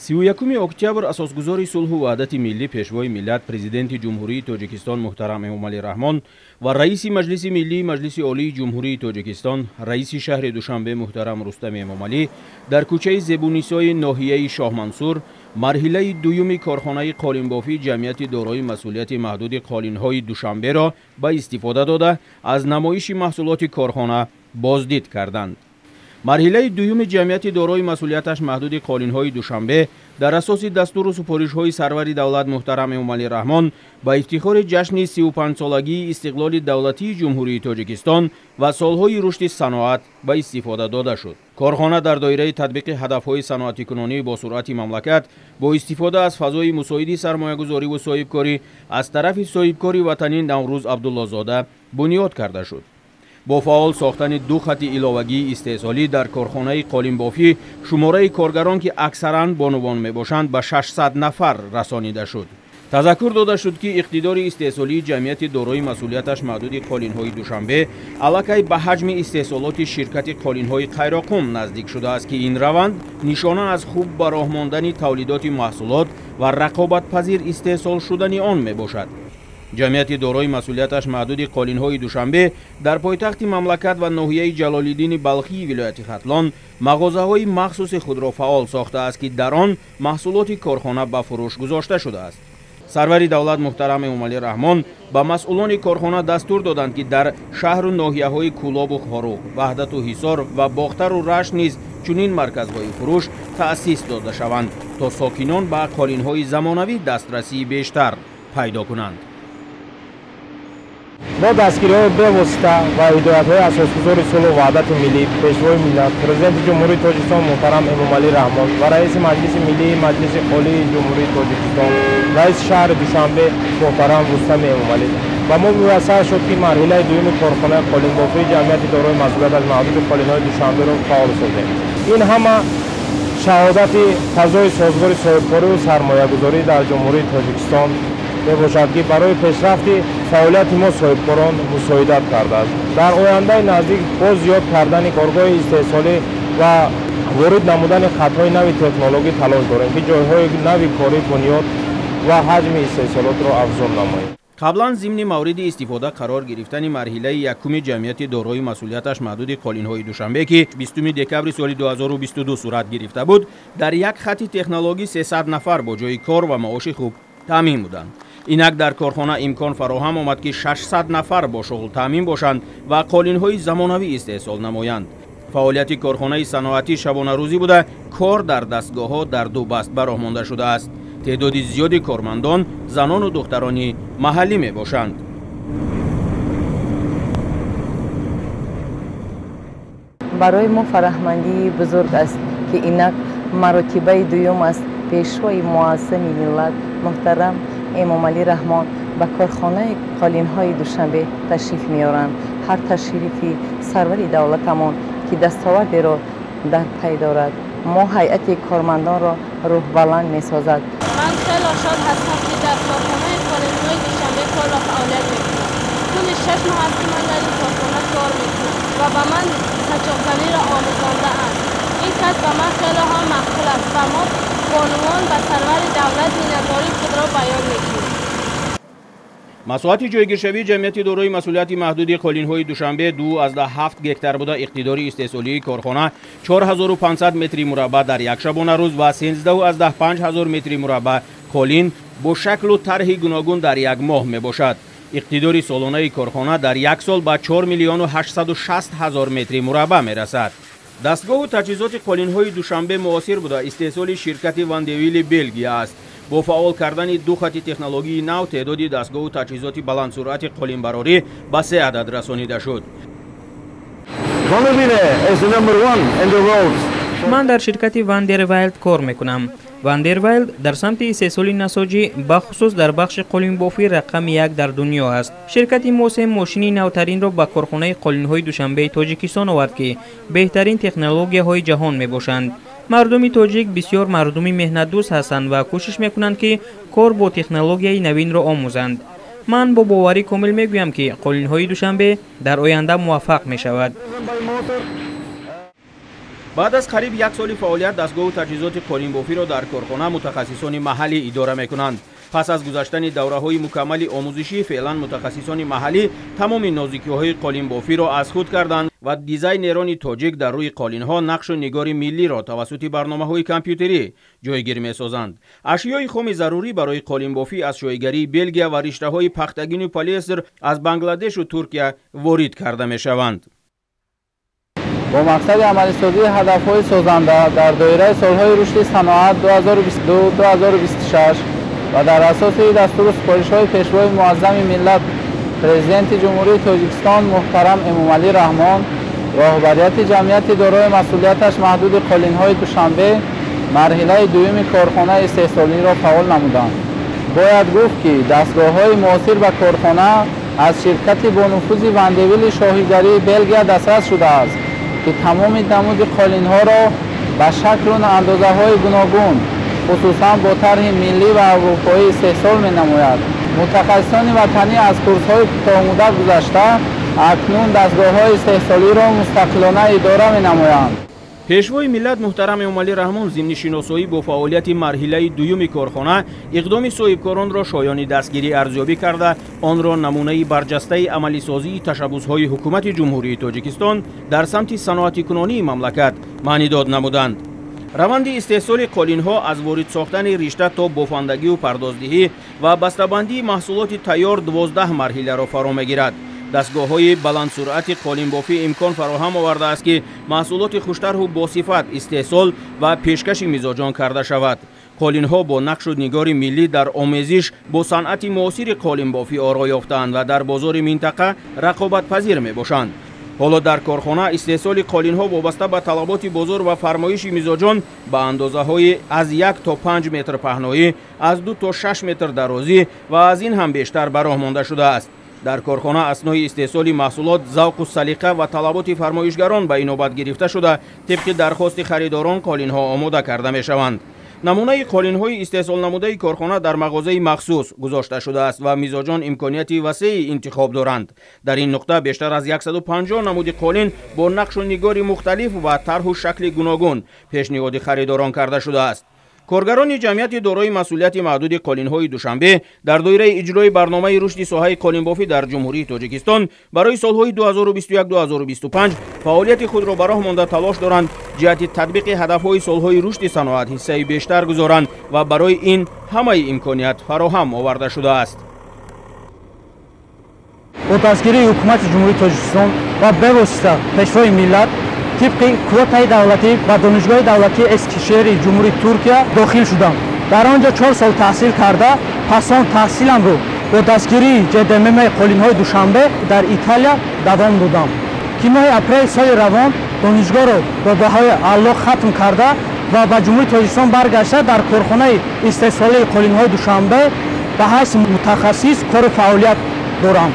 31 октябр асосгузори сулҳу ваҳдати миллӣ, пешвои миллат, президенти Ҷумҳурии Тоҷикистон муҳтарам Эмомалӣ Раҳмон ва раиси Маҷлиси миллии Маҷлиси Олии Ҷумҳурии Тоҷикистон, раиси шаҳри Душанбе муҳтарам Рустами Эмомалӣ дар кӯчаи Зебунисои ноҳияи Шоҳмансур марҳилаи дуюми корхонаи қолинбофии ҷамъияти дорои масъулияти маҳдуди қолинҳои Душанберо ба истифода дода, аз намоиши маҳсулоти корхона боздид карданд. Марҳилаи дуюми ҷамъияти дорои масъулияташ маҳдуди қолинҳои Душанбе дар асоси дастуру супоришҳои сарвари давлат муҳтарам Эмомалӣ Раҳмон ба ифтихори ҷашни 35-солагии истиқлоли давлатии Ҷумҳурии Тоҷикистон ва солҳои рушди саноат ба истифода дода шуд. Корхона дар доираи татбиқи ҳадафҳои саноатикунонӣ бо суръати мамлакат бо истифода аз фазои мусоиди сармоягузориву соҳибкорӣ аз тарафи соҳибкори ватанӣ Наврӯз Абдуллозода бунёд карда шуд. Бо фаъол сохтани ду хати иловагии истеҳсолӣ дар корхонаи қолинбофӣ шумораи коргарон, ки аксаран бонувон мебошанд, ба 600 нафар расонида шуд. Тазаккур дода шуд, ки иқтидори истеҳсолии ҷамъияти дорои масъулияташ маҳдуди қолинҳои Душанбе аллакай ба ҳаҷми истеҳсолоти ширкати қолинҳои Қайроқум наздик шудааст, ки ин раванд нишона аз хуб ба роҳ мондани тавлидоти маҳсулот ва рақобатпазир истеҳсол шудани он мебошад. Ҷамъияти дорои масъулияташ маҳдуди қолинҳои Душанбе дар пойтахти мамлакат ва ноҳияи Ҷалолиддини Балхии вилояти Хатлон мағозаҳои махсуси худро фаъол сохтааст, ки дар он маҳсулоти корхона ба фурӯш гузошта шудааст. Сарвари давлат муҳтарам Эмомалӣ Раҳмон ба масъулони корхона дастур доданд, ки дар шаҳру ноҳияҳои Кӯлобу Хоруғ, Ваҳдату Ҳисор ва Бохтару Рашт низ чунин марказҳои фурӯш таъсис дода шаванд, то сокинон ба қолинҳои замонавӣ дастрасии бештар пайдо кунанд. Бо дастгириҳои бевосита ва ҳидоятҳои асосгузори сулҳу ваҳдати миллӣ, пешвои миллат, президенти Ҷумҳурии Тоҷикистон муҳтарам Эмомалӣ Раҳмон ва раиси Маҷлиси миллии Маҷлиси Олии Ҷумҳурии Тоҷикистон, раиси шаҳри Душанбе муҳтарам Рустами Эмомалӣ ба мо муяссар шуд, ки марҳилаи дуюми корхонаи қолинбофии ҷамъияти дорои масъулияташ маҳдуди қолинҳои Душанберо фаъол созем. Ин ҳама шаҳодати фазои созгори соҳибкориву сармоягузорӣ дар Ҷумҳурии Тоҷикистон мебошад, ки барои пешрафти фаъолияти мо соҳибкорон мусоидат кардааст. Дар ояндаи наздик бо зиёд кардани коргоҳи истеҳсолӣ ва ворид намудани хатҳои нави технологӣ талош дорем, ки ҷойҳои нави корӣ бунёд ва ҳаҷми истеҳсолотро афзун намоем. Қаблан зимни мавриди истифода қарор гирифтани марҳилаи якуми ҷамъияти дорои масъулияташ маҳдуди қолинҳои Душанбе, ки 20 декабри соли 2022 сурат гирифта буд, дар як хати технологӣ 300 нафар бо ҷои кор ва маоши хуб таъмин буданд. Инак дар корхона имкон фароҳам омад, ки 600 нафар бо шуғл таъмин бошанд ва қолинҳои замонавӣ истеҳсол намоянд. Фаъолияти корхонаи саноатӣ шабонарӯзӣ буда, кор дар дастгоҳҳо дар ду баст ба роҳ монда шудааст. Теъдоди зиёди кормандон занону духтарони маҳаллӣ мебошанд. Барои мо фараҳмандии бузург аст, ки инак маротибаи дуюм аст пешвои муаззами миллат муҳтарам Эмомалӣ Раҳмон ба корхонаи қолинҳои Душанбе ташриф меоранд. Ҳар ташрифи сарвари давлатамон, ки дастовардеро дар пай дорад, мо ҳайати кормандонро рӯҳбаланд месозад. Ман хело шод ҳастам, ки дар корхонаи қолинҳои Душанбе кор ва фаъолият мекунам. Тӯли 6 моҳ аст, ки ман дар ин корхона кор мекунам ва ба ман сачоқзаниро омӯзондаанд. Ин касб ба ман хело ҳам маъқул аст ва мо бонувон ба сарвари давлат миннатдории худро баён мекунем. Масоҳати ҷойгиршавии ҷамъияти дорои масъулияти маҳдуди қолинҳои Душанбе 2,7 гектар буда, иқтидори истеҳсолии корхона 4500 метри мураббаъ дар як шабонарӯз ва 13,5 ҳазор метри мураббаъ қолин бо шаклу тарҳи гуногун дар як моҳ мебошад. Иқтидори солонаи корхона дар як сол ба 4 860 000 метри мураббаъ мерасад. Дастгоҳу таҷҳизоти қолинҳои Душанбе муосир буда, истеҳсоли ширкати Вандевили Белгия аст. Бо фаъол кардани ду хати технологии нав теъдоди дастгоҳу таҷҳизоти баландсуръати қолинбарорӣ ба 3 адад расонида шуд. Ман дар ширкати Вандервайлд кор мекунам. Вандервайлд дар самти истеҳсоли насоҷӣ, бахусус дар бахши қолинбофӣ рақами 1 дар дунё аст. Ширкати мо се мошини навтаринро ба корхонаи қолинҳои Душанбеи Тоҷикистон овард, ки беҳтарин технологияҳои ҷаҳон мебошанд. Мардуми тоҷик бисёр мардуми меҳнатдӯст ҳастанд ва кӯшиш мекунанд, ки кор бо технологияи навинро омӯзанд. Ман бо боварӣ комил мегӯям, ки қолинҳои Душанбе дар оянда муваффақ мешавад. Баъд аз қариб як соли фаъолият дастгоҳу таҷҳизоти қолинбофиро дар корхона мутахассисони маҳаллӣ идора мекунанд. Пас аз гузаштани давраҳои мукаммали омӯзишӣ феълан мутахассисони маҳаллӣ тамоми нозикиҳои қолинбофиро аз худ карданд ва дизайнерони тоҷик дар рӯи қолинҳо нақшу нигори миллиро тавассути барномаҳои компютерӣ ҷойгир месозанд. Ашёи хоми зарурӣ барои қолинбофӣ аз шоҳигарии Белгия ва риштаҳои пахтагину полиэстер аз Бангладешу Туркия ворид карда мешаванд. Бо мақсади амалисозии ҳадафҳои созанда дар доираи солҳои рушди саноат 2022-2026 ва дар асоси дастуру супоришҳои Пешвои муаззами миллат, Президенти Ҷумҳурии Тоҷикистон муҳтарам Эмомалӣ Раҳмон, роҳбарияти ҷамъияти дорои масъулияташ маҳдуди қолинҳои Душанбе марҳилаи дуюми корхонаи истеҳсолиро фаъол намуданд. Бояд гуфт, ки дастгоҳҳои муосир ба корхона аз ширкати бонуфузи Вандевили шоҳигарии Белгия дастрас шудааст, ки тамоми намуди қолинҳоро ба шаклу андозаҳои гуногун, хусусан бо тарҳи миллӣ ва аврупоӣ истеҳсол менамояд. Мутахассисони ватанӣ аз курсҳои кӯтоҳмуддат гузашта, акнун дастгоҳҳои истеҳсолиро мустақилона идора менамоянд. Пешвои миллат муҳтарам Эмомалӣ Раҳмон зимни шиносоӣ бо фаъолияти марҳилаи дуюми корхона иқдоми соҳибкоронро шоёни дастгирӣ арзёбӣ карда, онро намунаи барҷастаи амалисозии ташаббусҳои ҳукумати Ҷумҳурии Тоҷикистон дар самти саноатикунонии мамлакат маънидод намуданд. Раванди истеҳсоли қолинҳо аз ворид сохтани ришта то бофандагию пардоздиҳӣ ва бастабандии маҳсулоти тайёр 12 марҳиларо фаро мегирад. Дастгоҳҳои баландсуръати қолинбофӣ имкон фароҳам овардааст, ки маҳсулоти хуштарҳу босифат истеҳсол ва пешкаши мизоҷон карда шавад. Қолинҳо бо нақшу нигори миллӣ дар омезиш бо санъати муосири қолинбофӣ оро ёфтаанд ва дар бозори минтақа рақобатпазир мебошанд. Ҳоло дар корхона истеҳсоли қолинҳо вобаста ба талаботи бозор ва фармоиши мизоҷон ба андозаҳои аз 1 то 5 метр паҳноӣ, аз 2 то 6 метр дарозӣ ва аз ин ҳам бештар ба роҳ монда шудааст. Дар корхона аснои истеҳсоли маҳсулот завқу салиқа ва талаботи фармоишгарон ба инобат гирифта шуда, тибқи дархости харидорон қолинҳо омода карда мешаванд. Намунаи қолинҳои истеҳсолнамудаи корхона дар мағозаи махсус гузошта шудааст ва мизоҷон имконияти васеи интихоб доранд. Дар ин нуқта бештар аз 150 намуди қолин бо нақшу нигори мухталиф ва тарҳу шакли гуногун пешниҳоди харидорон карда шудааст. Коргарони ҷамъияти дорои масъулияти маҳдуди қолинҳои Душанбе дар доираи иҷрои барномаи рушди соҳаи қолинбофӣ дар Ҷумҳурии Тоҷикистон барои солҳои 2021-2025 фаъолияти худро ба роҳ монда талош доранд ҷиҳати татбиқи ҳадафҳои солҳои рушди саноат ҳиссаи бештар гузоранд ва барои ин ҳамаи имконият фароҳам оварда шудааст. Бо дастгирии Ҳукумати Ҷумҳурии Тоҷикистон ва бевосита Пешвои миллат тибқи квотаи давлатӣ ба Донишгоҳи давлатии Эскишери Ҷумҳурии Туркия дохил шудам. Дар он ҷо 4 сол таҳсил карда, пас он таҳсиламро бо дастгирии ҶДММ қолинҳои Душанбе дар Италия давом додам, ки моҳи апрели соли равон донишгоҳро бо баҳои аъло хатм карда ва ба Ҷумҳурии Тоҷикистон баргашта дар корхонаи истеҳсолии қолинҳои Душанбе ба ҳайси мутахассис кору фаъолият дорам.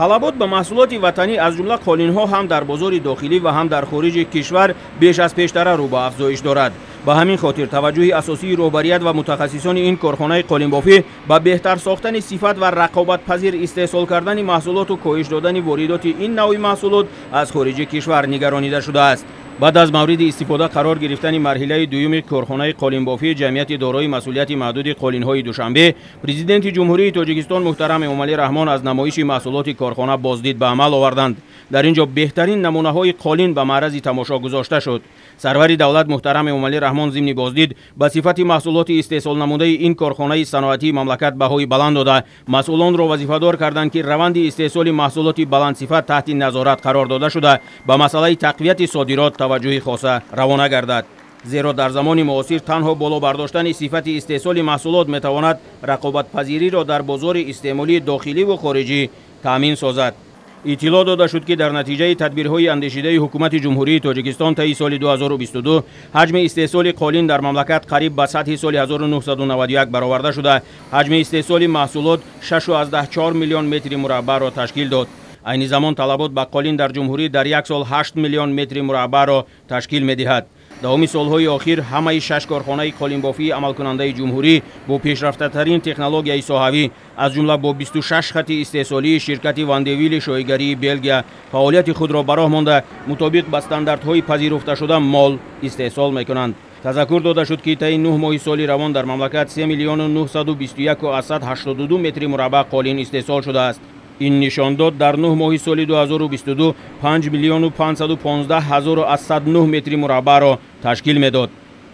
Талабот ба маҳсулоти ватанӣ аз ҷумла қолинҳо ҳам дар бозори дохилӣ ва ҳам дар хориҷи кишвар беш аз пештара рӯ ба афзоиш дорад. Ба ҳамин хотир таваҷҷӯҳи асосии роҳбарият ва мутахассисони ин корхонаи қолинбофӣ ба беҳтар сохтани сифат ва рақобатпазир истеҳсол кардани маҳсулоту коҳиш додани воридоти ин навъи маҳсулот аз хориҷи кишвар нигаронида шудааст. Баъд аз мавриди истифода қарор гирифтани марҳилаи дуюми корхонаи қолинбофӣ ҷамъияти дорои масъулияти маҳдуди қолинҳои Душанбе, Президенти Ҷумҳурии Тоҷикистон муҳтарам Эмомалӣ Раҳмон аз намоиши маҳсулоти корхона боздид ба амал оварданд. Дар ин ҷо беҳтарин намунаҳои қолин ба маърази тамошо гузошта шуд. Сарвари давлат муҳтарам Эмомалӣ Раҳмон зимни боздид ба сифати маҳсулоти истеҳсолнамудаи ин корхонаи саноатии мамлакат баҳои баланд дода, масъулонро вазифадор карданд, ки раванди истеҳсоли маҳсулоти баландсифат таҳти назорат қарор дода шуда, ба масъалаи тақвияти содирот таваҷҷӯҳи хоса равона гардад. Зеро дар замони муосир танҳо боло бардоштани сифати истеҳсоли маҳсулот метавонад рақобатпазириро дар бозори истеъмолии дохиливу хориҷӣ таъмин созад. Иттилоъ дода шуд, ки дар натиҷаи тадбирҳои андешидаи Ҳукумати Ҷумҳурии Тоҷикистон таи соли 2022 ҳаҷми истеҳсоли қолин дар мамлакат қариб ба сатҳи соли 1991 бароварда шуда, ҳаҷми истеҳсоли маҳсулот 6,4 миллион метри мураббаъро ташкил дод. Айни замон талабот ба қолин дар ҷумҳурӣ дар як сол 8 миллион метри мураббаъро ташкил медиҳад. Давоми солҳои охир ҳамаи 6 корхонаи қолинбофии амалкунандаи ҷумҳурӣ бо пешрафтатарин технологияи соҳавӣ, аз ҷумла бо 26 хати истеҳсолии ширкати Вандевили шоҳигарии Белгия фаъолияти худро ба роҳ монда, мутобиқ ба стандартҳои пазируфташуда мол истеҳсол мекунанд. Тазаккур дода шуд, ки таи 9 моҳи соли равон дар мамлакат 3 921 82 метри мураббаъ қолин истеҳсол шудааст. Ин нишондод дар 9 моҳи соли 2022 5 515 009 метри мураббаъро ташкил медод.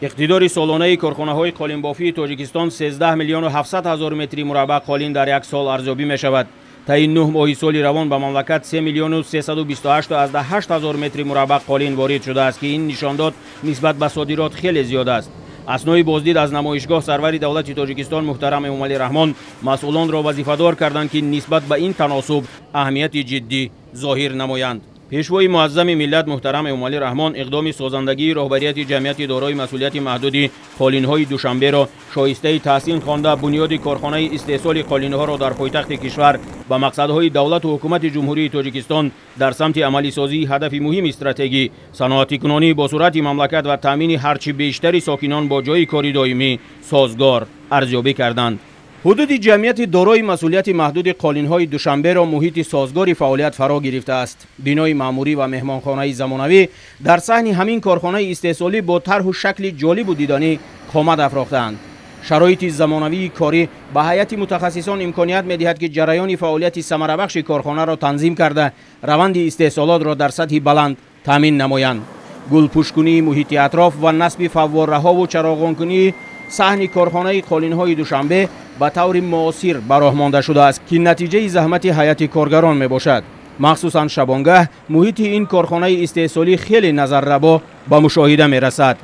Иқтидори солонаи корхонаҳои қолинбофии Тоҷикистон 13 700 000 метри мураббаъ қолин дар як сол арзёбӣ мешавад. Таи 9 моҳи соли равон ба мамлакат 3 328 8 метри мураббаъ қолин ворид шудааст, ки ин нишондод нисбат ба содирот хеле зиёд аст. Аснои боздид аз намоишгоҳ сарвари давлати Тоҷикистон муҳтарам Эмомалӣ Раҳмон масъулонро вазифадор карданд, ки нисбат ба ин таносуб аҳамияти ҷиддӣ зоҳир намоянд. Пешвои муаззами миллат муҳтарам Эмомалӣ Раҳмон иқдоми созандагии роҳбарияти ҷамъияти дорои масъулияти маҳдуди қолинҳои Душанберо шоистаи таҳсин хонда, бунёди корхонаи истеҳсоли қолинҳоро дар пойтахти кишвар ба мақсадҳои давлату ҳукумати Ҷумҳурии Тоҷикистон дар самти амалисозии ҳадафи муҳими стратегӣ, саноатикунонӣ бо суръати мамлакат ва таъмини ҳарчи бештари сокинон бо ҷойи кори доимӣ созгор арзёбӣ карданд. Ҳудуди ҷамъияти дорои масъулияти маҳдуди қолинҳои Душанберо муҳити созгори фаъолият фаро гирифтааст. Бинои маъмурӣ ва меҳмонхонаи замонавӣ дар саҳни ҳамин корхонаи истеҳсолӣ бо тарҳу шакли ҷолибу диданӣ қомат афрохтаанд. Шароити замонавии корӣ ба ҳайати мутахассисон имконият медиҳад, ки ҷараёни фаъолияти самарабахши корхонаро танзим карда, раванди истеҳсолотро дар сатҳи баланд таъмин намоянд. Гулпӯшкунии муҳити атроф ва насби фаввораҳову чароғонкунии саҳни корхонаи қолинҳои Душанбе ба таври муосир ба роҳ монда шудааст, ки натиҷаи заҳмати ҳайати коргарон мебошад. Махсусан шабонгаҳ муҳити ин корхонаи истеҳсолӣ хеле назаррабо ба мушоҳида мерасад.